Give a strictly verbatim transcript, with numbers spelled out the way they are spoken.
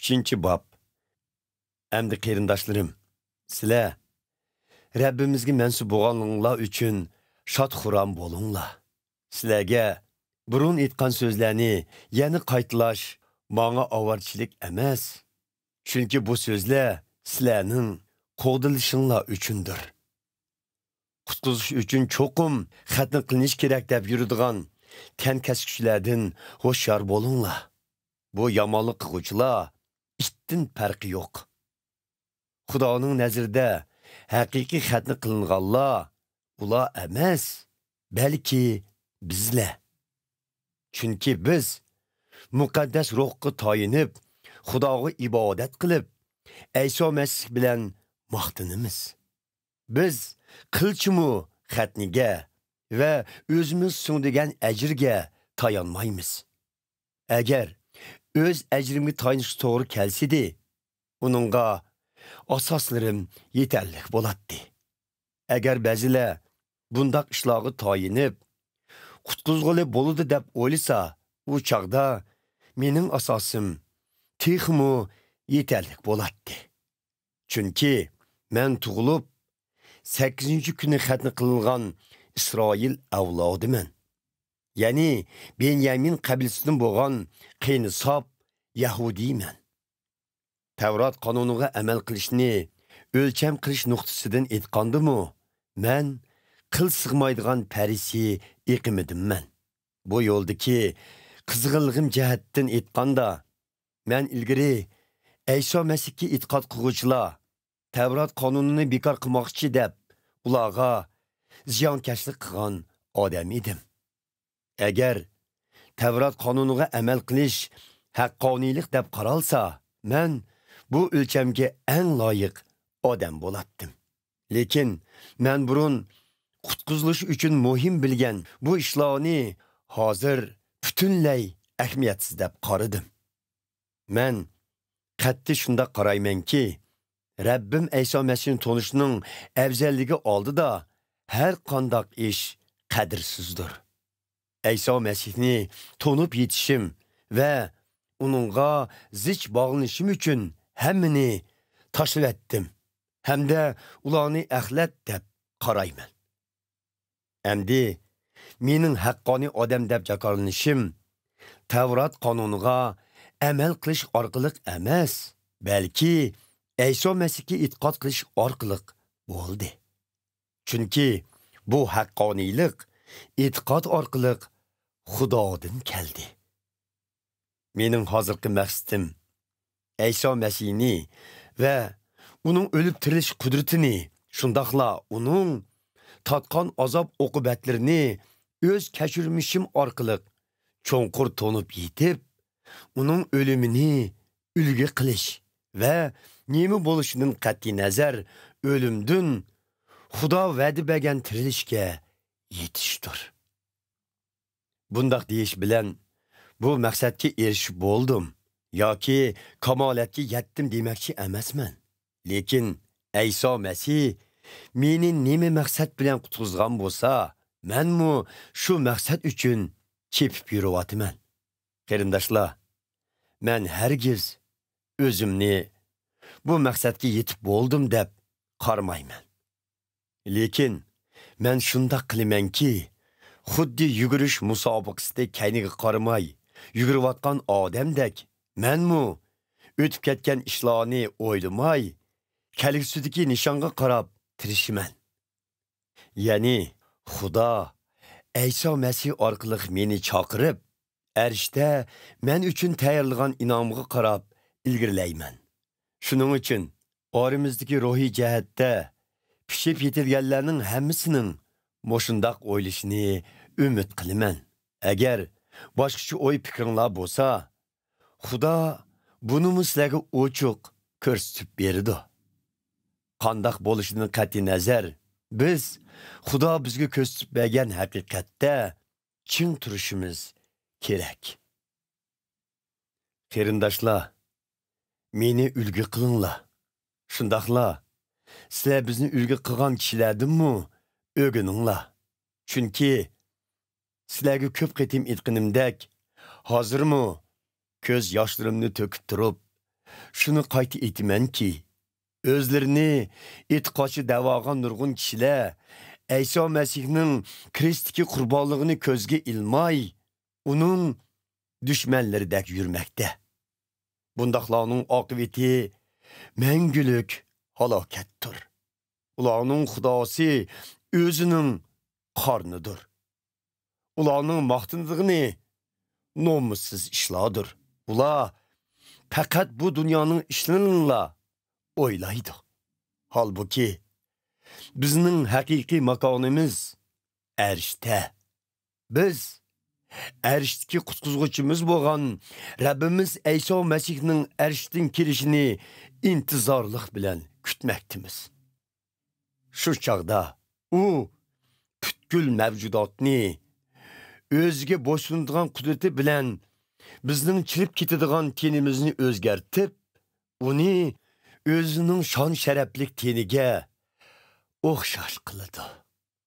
ئۈچىنچى باب. ئەمدى قېرىنداشلىرىم، سىلەر رەببىمىزگە مەنسۇپ بولغانلىقىڭلار ئۈچۈن شاد-خۇرام بولۇڭلار. سىلەرگە بۇرۇن ئېيتقان سۆزلەرنى يەنە قايتىلاش ماڭا ئاۋارىچىلىك ئەمەس. چۈنكى بۇ سۆزلەر سىلەرنىڭ قوغدىلىشىڭلار ئۈچۈندۇر. قۇتقۇزۇش ئۈچۈن چوقۇم خەتنە قىلىنىش كېرەك دەپ يۈرىدىغان تەنكەسكۈچىلەردىن ھوشيار بولۇڭلار. بۇ يامانلىق قىلغۇچىلار ئىتتىن پەرقى يوق. خۇدانىڭ نەزىرىدە ھەقىقىي خەتنە قىلىنغانلار ئۇلار ئەمەس، بەلكى بىزلەر. چۈنكى بىز مۇقەددەس روھقا تايىنىپ، خۇداغا ئىبادەت قىلىپ، ئەيسا مەسىھ بىلەن ماختىنىمىز. بىز قىلچىمۇ خەتنىگە ۋە ئۆزىمىز سىڭدۈرگەن ئەجىرگە تايانمايمىز. ئەگەر ئۆز ئەجرىمگە تايىنىشقا توغرا كەلسىدى، ئۇنىڭغا ئاساسلىرىم يېتەرلىك بولاتتى. ئەگەر بەزىلەر بۇنداق ئىشلارغا تايىنىپ، قۇتقۇزغىلى بولىدۇ دەپ ئويلىسا، ئۇ چاغدا مېنىڭ ئاساسىم تېخىمۇ يېتەرلىك بولاتتى. چۈنكى مەن تۇغۇلۇپ، سەككىزىنچى كۈنى خەتنە قىلىنغان ئىسرائىل ئەۋلادىمەن. يەنى بېنيامىن قەبىلىسىدىن بولغان قېنى ساپ يەھۇدىيمەن. تەۋرات قانۇنىغا ئەمەل قىلىشنى ئۆلچەم قىلىش نۇقتىسىدىن ئېيتقاندىمۇ، مەن قىل سىغمايدىغان پەرىسىي ئېقىمىدىنمەن. بۇ يولدىكى قىزغىنلىقىم جەھەتتىن ئېيتقاندا، مەن ئىلگىرى ئەيسا مەسىھكە ئېتىقاد قىلغۇچىلار تەۋرات قانۇنىنى بىكار قىلماقچى دەپ، ئۇلارغا زىيانكەشلىك قىلغان ئادەم ئىدىم. ئەگەر تەۋرات قانۇنىغا ئەمەل قىلىش ھەققانىيلىق دەپ قارالسا، مەن بۇ ئۆلچەمگە ئەڭ لايىق ئادەم بولاتتىم. لېكىن مەن بۇرۇن قۇتقۇزۇلۇش ئۈچۈن مۇھىم بىلگەن بۇ ئىشلارنى ھازىر پۈتۈنلەي ئەھمىيەتسىز دەپ قارىدىم. مەن قەتئىي شۇنداق قارايمەنكى، رەببىم ئەيسا مەسىھنى تونۇشنىڭ ئەۋزەللىكى ئالدىدا ھەر قانداق ئىش قەدىرسىزدۇر. ئەيسا مەسىھنى تونۇپ يېتىشىم ۋە ئۇنىڭغا زىچ باغلىنىشىم ئۈچۈن ھەممىنى تاشلىۋەتتىم ھەمدە ئۇلارنى ئەخلەت دەپ قارايمەن. ئەمدى مېنىڭ ھەققانىي ئادەم دەپ جاكارلىنىشىم تەۋرات قانۇنىغا ئەمەل قىلىش ئارقىلىق ئەمەس، بەلكى ئەيسا مەسىھكە ئېتىقاد قىلىش ئارقىلىق بولدى. چۈنكى بۇ ھەققانىيلىق ئېتىقاد ئارقىلىق خۇدادىن كەلدى. مېنىڭ ھازىرقى مەقسىتىم ئەيسا مەسىھنى ۋە ئۇنىڭ ئۆلۈپ تىرىلىش قۇدرىتىنى، شۇنداقلا ئۇنىڭ تارتقان ئازاب ئوقۇبەتلىرىنى ئۆز كەچۈرمىشىم ئارقىلىق چوڭقۇر تونۇپ يېتىپ، ئۇنىڭ ئۆلۈمىنى ئۈلگە قىلىش ۋە نېمە بولۇشىدىن قەتئىينەزەر، ئۆلۈمدىن خۇدا ۋەدە بەرگەن تىرىلىشكە يېتىشتۇر. بۇنداق دېيىش بىلەن بۇ مەقسەتكە ئېرىشىپ بولدۇم ياكى كامالەتكە يەتتىم دېمەكچى ئەمەسمەن. لېكىن ئەيسا مەسىھ مېنى نېمە مەقسەت بىلەن قۇتقۇزغان بولسا، مەنمۇ شۇ مەقسەت ئۈچۈن چېپىپ يۈرۈۋاتىمەن. قېرىنداشلار، مەن ھەرگىز ئۆزۈمنى بۇ مەقسەتكە يېتىپ بولدۇم دەپ قارىمايمەن. لېكىن مەن شۇنداق قىلىمەنكى، خۇددى يۈگۈرۈش مۇسابىقىسىدە كەينىگە قارىماي يۈگۈرۈۋاتقان ئادەمدەك، مەنمۇ ئۆتۈپ كەتكەن ئىشلارنى ئويلىماي، كەلگۈسىدىكى نىشانغا قاراپ تىرىشىمەن. يەنى خۇدا ئەيسا مەسىھ ئارقىلىق مېنى چاقىرىپ، ئەرشتە مەن ئۈچۈن تەييارلىغان ئىنئامغا قاراپ ئىلگىرىلەيمەن. شۇنىڭ ئۈچۈن ئارىمىزدىكى روھىي جەھەتتە پىشىپ يېتىلگەنلەرنىڭ ھەممىسىنىڭ مۇشۇنداق ئويلىشىنى ئۈمىد قىلىمەن. ئەگەر باشقىچە ئوي پىكرىڭلار بولسا، خۇدا بۇنىمۇ سىلەرگە ئوچۇق كۆرسىتىپ بېرىدۇ. قانداق بولۇشىدىن قەتئىينەزەر، بىز خۇدا بىزگە كۆرسىتىپ بەرگەن ھەقىقەتتە چىڭ تۇرۇشىمىز كېرەك. قېرىنداشلار، مېنى ئۈلگە قىلىڭلار. شۇنداقلا سىلەر بىزنى ئۈلگە قىلغان كىشىلەردىنمۇ ئۆگىنىڭلار. چۈنكى سىلەرگە كۆپ قېتىم ئېيتقىنىمدەك، ھازىرمۇ كۆز ياشلىرىمنى تۆكۈپ تۇرۇپ، شۇنى قايتا ئېيتىمەنكى، ئۆزلىرىنى ئېتىقادچى دەۋالغان نۇرغۇن كىشىلەر ئەيسا مەسىھنىڭ كرېستتىكى قۇربانلىقىنى كۆزگە ئىلماي، ئۇنىڭ دۈشمەنلىرىدەك يۈرمەكتە. بۇنداقلارنىڭ ئاقىۋىتى مەڭگۈلۈك ھالاكەتتۇر. ئۇلارنىڭ خۇداسى ئۆزىنىڭ قارنىدۇر. ئۇلارنىڭ ماختىنىدىغىنى نومۇسسىز ئىشلاردۇر. ئۇلار پەقەت بۇ دۇنيانىڭ ئىشلىرىنىلا ئويلايدۇ. ھالبۇكى، بىزنىڭ ھەقىقىي ماكانىمىز ئەرشتە. بىز ئەرشتىكى قۇتقۇزغۇچىمىز بولغان رەببىمىز ئەيسا مەسىھنىڭ ئەرشتىن كېلىشىنى ئىنتىزارلىق بىلەن كۈتمەكتىمىز. شۇ چاغدا ئۇ پۈتكۈل مەۋجۇداتنى ئۆزىگە بويسۇنىدىغان قۇدرىتى بىلەن بىزنىڭ چىرىپ كېتىدىغان تېنىمىزنى ئۆزگەرتىپ، ئۇنى ئۆزىنىڭ شان-شەرەپلىك تېنىگە ئوخشاش قىلىدۇ.